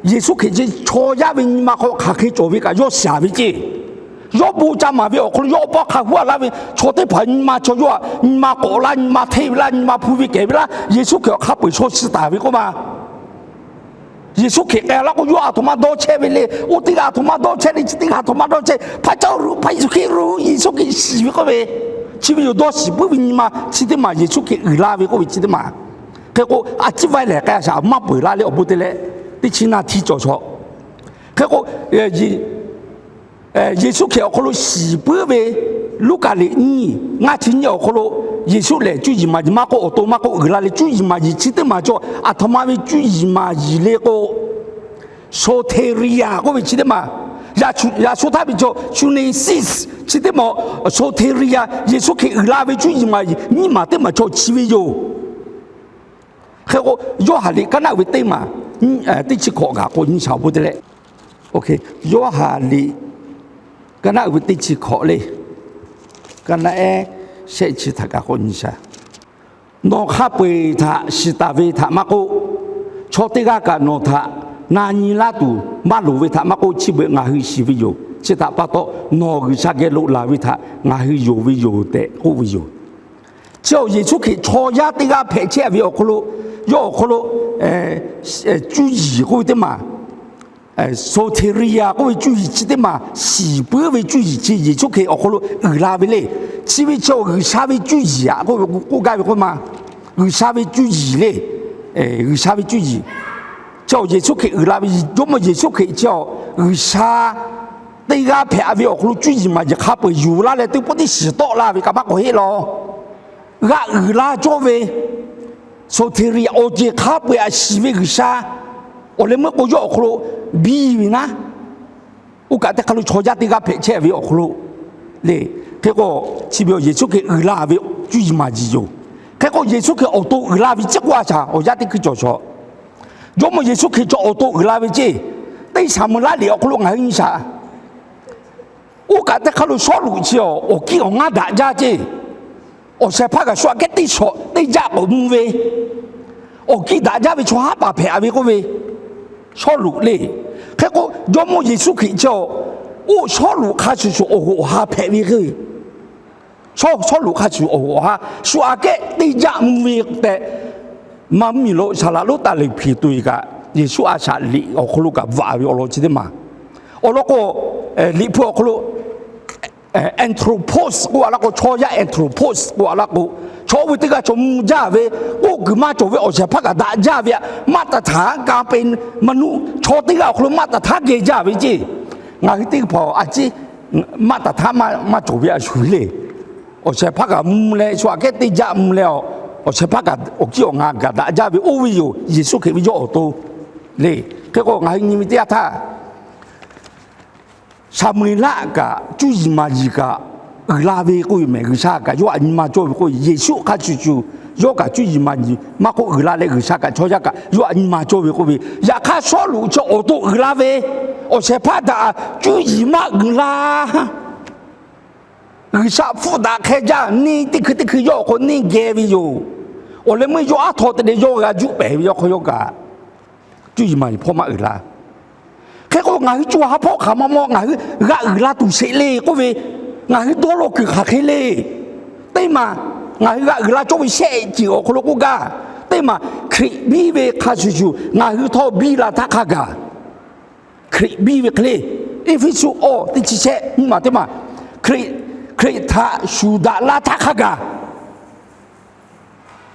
Yeˍsuˆ Hkriꞈ chi chaw yaˇ ve nyi ma hk'aw hk'aˬ hk'e cawˬ ve kaꞈ yawˇ shiˍ ve ceˇ. Yawˇ bon ca maˍ ve awˬ hk'aw lo yawˇ awˬ paˇ hk'a huˉ a laˇ ve chaw teˇ hpaˍ nyi ma chaw yawˇ a nyi ma k'awꞈ laˇ, nyi ma hteˇ ve laˇ, nyi ma hpu ve kehˬ ve laˇ, Yeˍsuˆ Hkriꞈ awˬ hk'a peu-eˬ shaw chi taˍ ve k'oˆ ma. Yeˍsuˆ Hkriꞈ k'ai laˇ k'o, yawˇ a htoꞈ ma dawˇ chehˇ ve le. Oˇ teˇ g'aˇ a htoꞈ ma dawˇ chehˇ le, chi teˇ g'aˇ a htoꞈ ma dawˇ chehˇ. Hpaˇ caˇ ru, Hpaˇ Yeˍsuˆ Hkriꞈ ru, Yeˍsuˆ Hkriꞈ shiˍ ve k'oˆ ve, chi ve yoˬ dawˇ shiˍ puiˉ ve nyi ma chi teˇ maˬ, Yeˍsuˆ Hkriꞈ uiˍ la ve k'oˆ ve chi teˇ maˬ. Hk'e k'o, a ciˉ vaiˇ lehˬ k'ai a shaꞈ maˇ peuˬ la le awˬ bon te leh, teˇ chi naˇ htiˇ cawˬ chaw. Hk'e k'o, Yeˍsuˆ Hkriꞈ awˬ hk'aw lo shiˍ puiˉ ve Luˉkaꞈ liꞈ nyiˇ ngaˇ chi nyiˇ awˬ hk'aw lo, Yeˍsuˆ lehˬ cuˇ yiˍ maˍ yiˍ maˇ k'oˆ, awˬ to maˇ k'oˆ, uiˍ la leh cuˇ yiˍ maˍ yiˍ chi teˇ maˬ cawˬ. A htoꞈ ma ve cuˇ yiˍ maˍ yiˍ le k'o, soteria k'oˆ ve chi teˇ maˬ, yaꞈ shu htaˇ ve cawˬ sunesis chi teˇ maˬ, soteria Yeˍsuˆ Hkriꞈ uiˍ la ve cuˇ yiˍ maˍ yiˍ nyiˇ maˬ teˇ maˬ cawˬ chi ve yoˬ. Hk'e k'o, Yoˇhanˬ liꞈ kaˇ naˆ uiˍ ve teˇ maˬ, teˇ chi hkawꞈ kaꞈ k'awꞈ nyi shaˍ awˬ bon te leh, Yoˇhanˬ liꞈ kaˇ naˆ uiˍ ve teˇ chi hkawꞈ le, kaˇ naˆ ehˉ shehˆ chi htaꞈ kaꞈ k'awꞈ nyi shaˍ. Nawˬ hk'a peu-eˬ htaꞈ shiˍ taˍ ve htaꞈ maˇ k'oˆ, chaw teˇ g'aˇ kaꞈ nawˬ htaꞈ na nyi laˇ tuˬ maˇ loˍ ve htaꞈ maˇ k'oˆ, chi beuꞈ ngaˬ hui shiˍ ve yoˬ. Chi htaꞈ pa taw, nawˬ G'uiˬsha geh loꞈ laˬ ve htaꞈ ngaˬ hui yonˍ ve yoˬ tehꞈ k'oˆ ve yoˬ. Chi awˬ Yeˍsuˆ Hkriꞈ chaw yaˇ teˇ g'aˇ hpehꞈ chehˇ ve awˬ hk'aw lo, yawˇ awˬ hk'aw lo cuˇ yiˍ k'oˆ ve teˇ maˬ, soteria k'oˆ ve cuˇ yiˍ chi teˇ maˬ shiˍ puiˉ ve cuˇ yiˍ chi Yeˍsuˆ Hkriꞈ awˬ hk'aw lo uiˍ la ve le. Chi ve chi awˬ G'uiˬsha ve cuˇ yiˍ aꞈ k'oˆ ve k'oˆ gaˇ ve k'oˆ ma. G'uiˬsha ve cuˇ yiˍ le. G'uiˬsha ve cuˇ yiˍ. Chi awˬ Yeˍsuˆ Hkriꞈ uiˍ la ve, Jawˇmawˇ Yeˍsuˆ Hkriꞈ chi awˬ G'uiˬsha teˇ g'aˇ hpehꞈ ve awˬ hk'aw lo cuˇ yiˍ maˍ yiˍ hk'a peu-eˬ yuˬ laˇ leh teˇ pawˆ tiˉ shiˍ tawˆ la ve kaꞈ maˇ k'awꞈ heˆ law. G'a uiˍ la cawˇ ve soteria awˬ ceuˬ hk'a peu-eˬ aꞈ shiˍ ve G'uiˬsha, awˬ leh meuˇ k'o yawˇ awˬ hk'aw lo biˇ ve naˉ, oˇ kaꞈ teˇ hk'a lo chaw yaˇ teˇ g'aˇ hpehꞈ chehˇ ve awˬ hk'aw lo le. Hk'e k'o, chi ve awˬ Yeˍsuˆ Hkriꞈ uiˍ la ve cuˇ yiˍ maˍ yiˍ yoˬ. Hk'e k'o, Yeˍsuˆ Hkriꞈ awˬ to uiˍ la ve chi k'oˆ a shaˍ awˬ yaˇ teˇ hkuiˇ cawˬ shaˍ. Jawˇmawˇ Yeˍsuˆ Hkriꞈ chi awˬ to uiˍ la ve ceˇ, teˇ Saˍmo laˇ liꞈ awˬ hk'aw lo ngaˬ hui nyi shaˍ. Oˇ kaꞈ teˇ hk'a lo Sawˉluꞈ chi awˬ kiˇ awˬ ngaˇ daꞈ jaˇ ceˇ. Awˬ shehˍ hpaˇ kaꞈ shu aꞈ kehˉ teˇ shawˍ teˇ jaˆ k'awꞈ mvuh ve, awˬ kiˇ daꞈ jaˇ ve chaw haˉ paˍ hpehꞈ ve k'oˆ ve, Sawˉluꞈ le. Hk'e k'o, Jawˇmawˇ Yeˍsuˆ Hkriꞈ chi awˬ, oˇ Sawˉluꞈ hk'a shuˍ shuˍ awˬ hoꞈ awˬ ha hpehꞈ ve k'o, Sawˉluꞈ hk'a shuˍ awˬ hoꞈ awˬ ha shu aꞈ kehˉ teˇ jaˆ mvuh ve tehꞈ, maˇ mvuhˇmiˬ lo saˍ laꞈ lonˉ taˍ leˍ hpiˍ tuˬ kaꞈ, Yeˍsuˆ a shaꞈ liꞈ awˬ hk'aw lo kaꞈ bvuhꞈ ve awˬ lawn chi teˇ maˬ. Awˬ lawn k'o, Liꞈ hpu awˬ hk'aw lo anthropos k'oˆ a laˇ k'o, chaw yaˇ anthropos k'oˆ a laˇ k'o, chaw oˇ ve teˇ g'aˇ chaw mvuh jaˇ ve, k'oˆ kuiˬ maˇ cawˬ ve awˬ shehˍ hpaˇ kaꞈ daꞈ jaˇ ve aꞈ, maˇ taˍ htaˇ kanˇ pe maˇ nuˆ chaw teˇ g'aˇ awˬ hk'aw lo maˇ taˍ htaˇ geh jaˇ ve ceˇ. Ngaˬ hui teˇ hpaˍ a ciˉ maˇ taˍ htaˇ maˇ cawˬ ve a shuˍ le. Awˬ shehˍ hpaˇ kaꞈ mvuh leh shu aꞈ kehˉ teˇ jaˆ mvuh leh, awˬ shehˍ hpaˇ kaꞈ awˬ kiˇ awˬ ngaˇ gaˬ daꞈ jaˇ ve oˇ ve yoˬ. Yeˍsuˆ Hkriꞈ ve yawˇ awˬ to le. Hk'e k'o, ngaˬ hui nyi ve teˇ yanˇ htaˇ, Saˍmo-eˍlaˆ kaꞈ cuˇ yiˍ maˍ yiˍ kaꞈ uiˍ la ve k'oˆ ve mehˬ. G'uiˬsha kaꞈ yawˇ aꞈ nyi ma cawˇ ve k'oˆ ve, Yeˍsuˆ hk'a shuˍ shuˍ yawˇ kaꞈ cuˇ yiˍ maˍ yiˍ maˇ k'oˆ uiˍ la leh, G'uiˬsha kaꞈ chaw yaˇ kaꞈ yawˇ aꞈ nyi ma cawˇ ve k'oˆ ve, yaꞈ hk'aˇ Sawˉluꞈ chi awˬ to uiˍ la ve, awˬ shehˍ hpaˇ daꞈ cuˇ yiˍ maˇ uiˍ la. G'uiˬsha hpfuhˆ daꞈ hk'e jaˇ, neˇ teˇ hkui teˇ hkui yawˇ awˬ hk'aw neˇ geh ve yoˬ. Awˬ leh meuˇ yawˇ aˉ htaw te leh yawˇ g'a juˆ pehˍ ve yawˇ hk'aw yawˇ kaꞈ cuˇ yiˍ maˍ yiˍ hpawˇ maˇ uiˍ la. Hk'e k'o, ngaˬ hui co ha hpawˇ hk'aˬ ma maw ngaˬ hui g'a uiˍ la tuˬ sheˍ le k'oˆ ve, ngaˬ hui dawˇ law kuiˬ hk'aˬ hk'e le. Teˇ maˬ ngaˬ hui g'a uiˍ la cawˇ ve shehˆ ceuˬ awˬ hk'aw lo k'oˆ gaˇ. Teˇ maˬ Hkriꞈ biˇ ve hk'a shuˍ shuˍ ngaˬ hui htawˇ biˇ la htaˇ hk'a gaˬ. Hkriꞈ biˇ ve hk'e le. Eˇfeˇsuꞈ awˬ teˇ chi shehˆ nyiˇ maˬ teˇ maˬ, Hkriꞈ, Hkriꞈ htaꞈ shuˍ daꞈ la htaˇ hk'a gaˬ.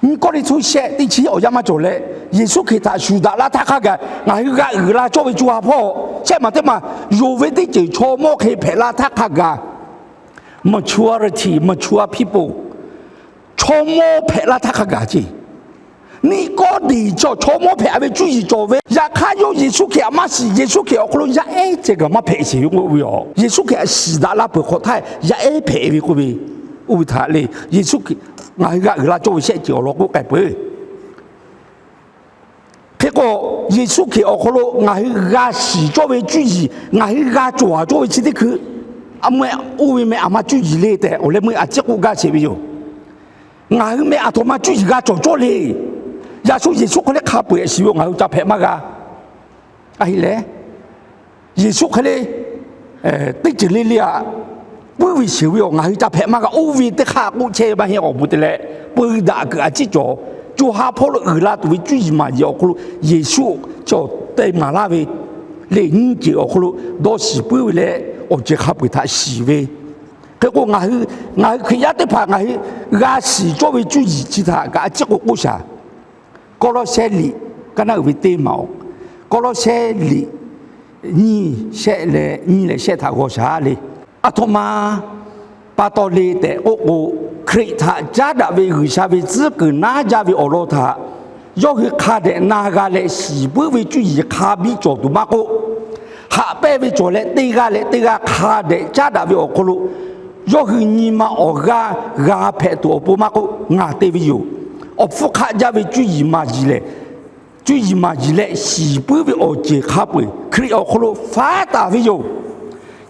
Nyiˇ Kawˇrenˍhtuˆ shehˆ teˇ chi awˬ yanˇ maˇ cawˬ leh, Yeˍsuˆ Hkriꞈ htaꞈ shuˍ daꞈ la htaˇ hk'a gaˬ ngaˬ hui g'a uiˍ la cawˇ ve co ha hpawˇ shehˆ maˬ teˇ maˬ, yonˍ ve teˇ ceuˬ chaw mawˇ hk'e hpehꞈ la htaˇ hk'a gaˬ. Maturity, mature people, chaw mawˇ hpehꞈ la htaˇ hk'a gaˬ ceˇ. Niˆkawˇdeˍ chaw, chaw mawˇ hpehꞈ ve cuˇ yiˍ cawˬ ve, yaꞈ hk'aˇ yawˇ Yeˍsuˆ Hkriꞈ aꞈ maˇ shiˍ, Yeˍsuˆ Hkriꞈ awˬ hk'aw lo yaˇ ehˉ ceh kaꞈ maˇ hpehꞈ sheˍ ve k'oˆ ve yoˬ. Yeˍsuˆ Hkriꞈ aꞈ shiˍ daꞈ la peuˬ hk'awꞈ htaˇ yaˇ ehˉ hpehꞈ ve k'oˆ ve, oˇ ve htaꞈ le. Yeˍsuˆ Hkriꞈ ngaˬ hui g'a uiˍ la cawˇ ve shehˆ ceuˬ awˬ lawn k'oˆ k'ai peuˬ. Hk'e k'o, Yeˍsuˆ Hkriꞈ awˬ hk'aw lo ngaˬ hui g'a shiˍ cawˇ ve cuˇ yiˍ, ngaˬ hui g'a cawˬ cawˇ ve chi teˇ hkui, a mvuhˇ-eh oˇ ve meh aˬ ma cuˇ yiˍ le tehꞈ awˬ leh meuˇ a ciˉ k'oˆ gaˇ sheˍ ve yoˬ. Ngaˬ hui meh aˬ htoꞈ ma cuˇ yiˍ g'a cawˬ cawˇ le. Yaꞈ shu Yeˍsuˆ hk'e le hk'a peu-eˬ shiˍ ve ngaˬ hui ca hpehꞈ maˇ g'a. A heˆ leh, Yeˍsuˆ hk'e le teˇ ceuˬ le le aꞈ puiˉ ve shiˍ ve awˬ ngaˬ hui ca hpehꞈ maˇ g'a. Oˇ ve teˇ hk'aˇ k'oˆ chehˇ ve maˇ heˆ. Awˬ bon te leh, peu daꞈ kuiˬ a ciˉ cawˬ, co ha hpawˇ lo uiˍ la tuˬ ve cuˇ yiˍ maˍ yiˍ awˬ hk'aw lo Yeˍsuˆ cawˬ te maˍ laˇ ve le. Nyiˇ ceuˬ awˬ hk'aw lo dawˇ shiˍ puiˉ ve leh, awˬ ceuˬ hk'a peu-eˬ htaꞈ shiˍ ve. Hk'e k'o, ngaˬ hui, ngaˬ hui Hkriꞈ yaˇ teˇ hpaˍ ngaˬ hui g'a shiˍ cawˇ ve cuˇ yiˍ chi htaꞈ kaꞈ a ciˉ k'o k'oˆ shaˍ. Kawˇlawˇsehˇ liꞈ, kaˇ naˉ uiˍ ve teˇ maˬ-oˬ, Kawˇlawˇsehˇ liꞈ nyiˇ shehˆ leh nyiˇ leh shehˆ htaꞈ g'aw shaˍ le. Aˬ htoꞈ ma pa taw le tehꞈ k'oˆ k'o, Hkriꞈ htaꞈ caˉ daꞈ ve G'uiˬsha ve tcuhˉ kuiˬ naˉ jaˇ ve awˬ lawn htaꞈ yawˇ hui hk'a dehꞈ na g'a leh shiˍ puiˉ ve cuˇ yiˍ hk'a biˇ cawˬ tuˬ maˇ k'oˆ, haꞈ pehnˇ ve cawˬ leh teˇ g'aˇ leh teˇ g'aˇ hk'a dehꞈ caˉ daꞈ ve awˬ hk'aw lo yawˇ hui nyi ma awˬ g'aˇ g'a hpehꞈ tuˬ awˬ pon maˇ k'oˆ, ngaˬ te ve yoˬ. Awˬ hpfuhˇ hk'aˆ jaˇ ve cuˇ yiˍ maˍ yiˍ lehˬ, cuˇ yiˍ maˍ yiˍ leh shiˍ puiˉ ve awˬ ceuˬ hk'a peu-eˬ Hkriꞈ awˬ hk'aw lo faˉ taˍ ve yoˬ.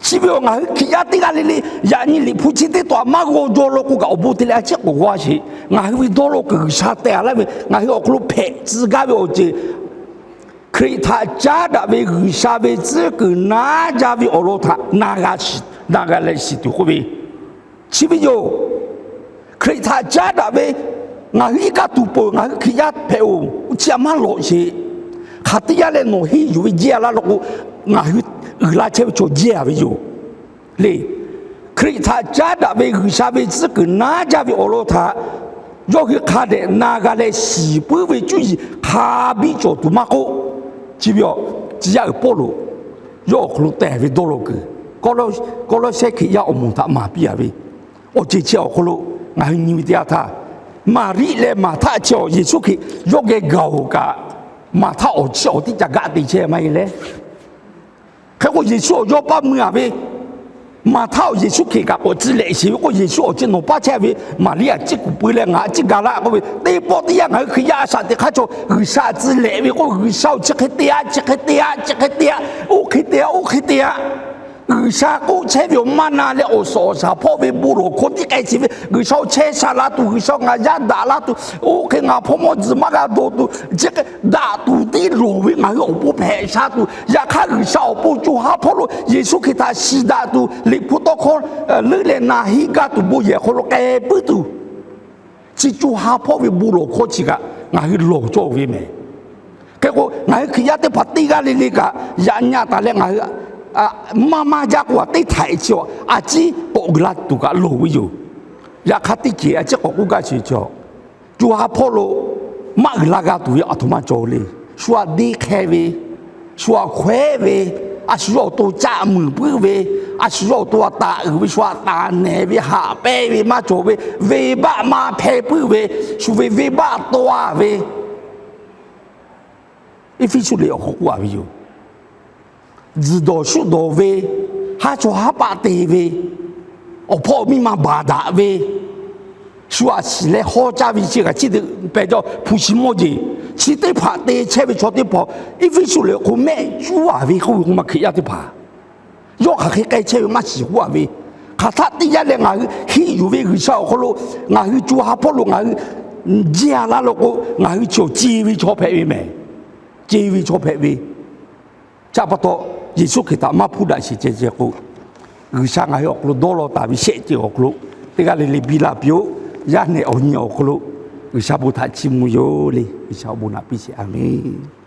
Chi ve awˬ ngaˬ hui Hkriꞈ yaˇ teˇ g'aˇ le le, yaꞈ nyi liꞈ hpu chi teˇ taw maˇ g'aw jaw law k'o kaꞈ awˬ bon te leh a ciˉ k'oˆ g'a sheˍ. Ngaˬ hui ve dawˇ law kuiˬ G'uiˬsha tehꞈ laˇ ve, ngaˬ hui awˬ hk'aw lo hpehꞈ tcuh gaˇ ve awˬ ceuˬ Hkriꞈ htaꞈ caˉ daꞈ ve G'uiˬsha ve tcuhˉ kuiˬ naˉ jaˇ ve awˬ lawn htaꞈ na g'a shiˍ, na g'a leh shiˍ tuˬ k'oˆ ve, chi ve yoˬ. Hkriꞈ htaꞈ caˉ daꞈ ve ngaˬ hui iˉ kaˆ tuˬ peuˬ, ngaˬ hui Hkriꞈ yaˇ hpehꞈ-oˬ, chi a maˇ lawꞈ sheˍ. Hk'aˬ teˇ yanˇ leh nawˬ henˇ yuˬ ve jehˇ-a laˇ law k'o, ngaˬ hui uiˍ la chehˇ ve chaw jehˇ-a ve yoˬ le. Hkriꞈ htaꞈ caˉ daꞈ ve G'uiˬsha ve tcuhˉ kuiˬ naˉ jaˇ ve awˬ lawn htaꞈ yawˇ hui hk'a dehꞈ na g'a leh shiˍ puiˉ ve cuˇ yiˍ hk'a biˇ cawˬ tuˬ maˇ k'oˆ, chi ve awˬ, tcuh yaˇ uiˍ Pawˇluꞈ yawˇ awˬ hk'aw lo tehˬ ve dawˇ law kuiˬ, Kawˇlawˇsehˇ Hkriꞈ yaˇ awˬ moˍ htaꞈ maˍ piˇ-a ve awˬ ceuˬ chi awˬ hk'aw lo ngaˬ hui nyi ve teˇ yanˇ htaˇ, Maˍriˆ leh Maˍhtaˆ chi awˬ Yeˍsuˆ Hkriꞈ yawˇ geh gaˬ-oˬ kaꞈ, Maˍhtaˆ awˬ chiˇ awˬ tiˉ ca gaˆ te chehˇ maˇ heˆ leh. Hk'e k'o, Yeˍsuˆ awˬ yawˇ paˇ mui-a ve Maˍhtaˆ awˬ Yeˍsuˆ Hkriꞈ kaꞈ k'awꞈ tcuh lehꞈ sheˍ ve k'o, Yeˍsuˆ awˬ chi nawˬ paˇ chehˇ ve Maˍriˆ a ciˉ kuˬ pui leh ngaˬ a ciˉ ga laˇ k'oˆ ve, teˇ pawˆ teˇ yanˇ ngaˬ hui Hkriꞈ yaˇ a shaꞈ teꞈ hk'aˇ chaw G'uiˬsha tcuh lehꞈ ve k'o, G'uiˬsha awˬ chi hk'e te-a, chi hk'e te-a, chi hk'e te-a, oˇ hk'e te-a, oˇ hk'e te-a. G'uiˬsha k'oˆ chehˇ ve awˬ maˇ na leh awˬ suhˍ awˬ shaˍ hpawˇ ve bon lawˬ hkawˇ tiˉ k'ai chi ve, G'uiˬsha awˬ chehˇ sha la tuˬ, G'uiˬsha ngaˬ yaˇ daꞈ la tuˬ, oˇ hk'e ngaˬ hpawˇ mawˇ tzuhˬ maˇ g'a dawˬ tuˬ, chi hk'e daꞈ tuˬ tiˉ lawˬ ve ngaˬ hui awˬ pon hpehꞈ sha tuˬ, yaꞈ hk'aˇ G'uiˬsha awˬ pon co ha hpawˇ lo Yeˍsuˆ Hkriꞈ htaꞈ shiˍ daꞈ tuˬ, Liꞈ hpu tawˇ hkawˇ leuˉ leh na hiˆ gaˇ tuˬ bon yehˬ awˬ hk'aw lo k'ai puiˉ tuˬ, chi co ha hpawˇ ve bon lawˬ hkawˇ chi kaꞈ ngaˬ hui lawˬ cawˇ ve mehˍ. Hk'e k'o, ngaˬ hui Hkriꞈ yaˇ teˇ hpaˍ teˇ g'aˇ le le kaꞈ yaꞈ nyi taˍ leh ngaˬ hui maˇ maˇ jaˇ k'o a teˇ htaiꞈ chi a ciˉ k'awꞈ uiˍ la tuˬ kaꞈ lawˬ ve yoˬ. Yaꞈ hk'aˇ teˇ ceuˬ a ciˉ k'awꞈ k'oˆ gaˇ sheˍ chi, co ha hpawˇ lo maˇ uiˍ la g'a tuˬ ve aˬ htoꞈ ma cawˬ le. Shu aꞈ deˇ hk'e ve, shu aꞈ hkawehˉ ve, a shu yawˇ awˬ to caˆ muiˬ puiˉ ve, a shu yawˇ awˬ to aꞈ taˍ uiˍ ve, shu aꞈ taˍ nehˬ ve, haꞈ pehnˇ ve maˇ cawˬ ve, venˇbaˆ maˇ hpehˇ puiˉ ve, shu ve venˇbaˆ taw-a ve, Eˇfeˇsuꞈ liꞈ awˬ hk'aw k'oˆ-a ve yoˬ. Tzuhˬ dawˬ shuˆ dawˬ ve, haˉ chawˇ haˉ paˆ te ve, awˬ hpawˇ miˇ ma baˬ daꞈ ve, shu aꞈ shiˍ leh hawˇ caˇ ve chi kaꞈ chi teˇ pehˍ jaw hpu shi mawˇ jeˬ, chi teˇ hpaˍ te chehˇ ve chaw teˇ hpaˍ Eˇfeˇsuꞈ liꞈ awˬ hk'aw mehˆ cuˉ-a ve k'oˆ ve k'o, maˇ Hkriꞈ yaˇ teˇ hpaˍ yawˇ hk'aˬ hk'e k'ai chehˇ ve maˇ shiˍ k'oˆ-a ve, hk'aˬ htaˆ teˇ yanˇ leh ngaˬ hui henˇ yuˬ ve G'uiˬsha awˬ hk'aw lo ngaˬ hui co ha hpawˇ lo ngaˬ hui jehˇ-a laˇ lo k'o, ngaˬ hui chi awˬ ce ve chaw hpehꞈ ve mehˍ. Ce ve chaw hpehꞈ ve, chi pa taw Yeˍsuˆ Hkriꞈ htaꞈ maˇ hpuˇ daꞈ sheˍ ceh ceh k'o, G'uiˬsha ngaˬ hui awˬ hk'aw lo dawˇ law taˍ ve shehˆ ceuˬ awˬ hk'aw lo teˇ g'aˇ le le biˇ la piˇ-oˆ. Yaˇ nehˬ awˬ nyi awˬ hk'aw lo G'uiˬsha bon htaꞈ chiˇ mvuh yoˬ le. G'uiˬsha awˬ bon naꞈ piˇ sheˍ. A menˬ.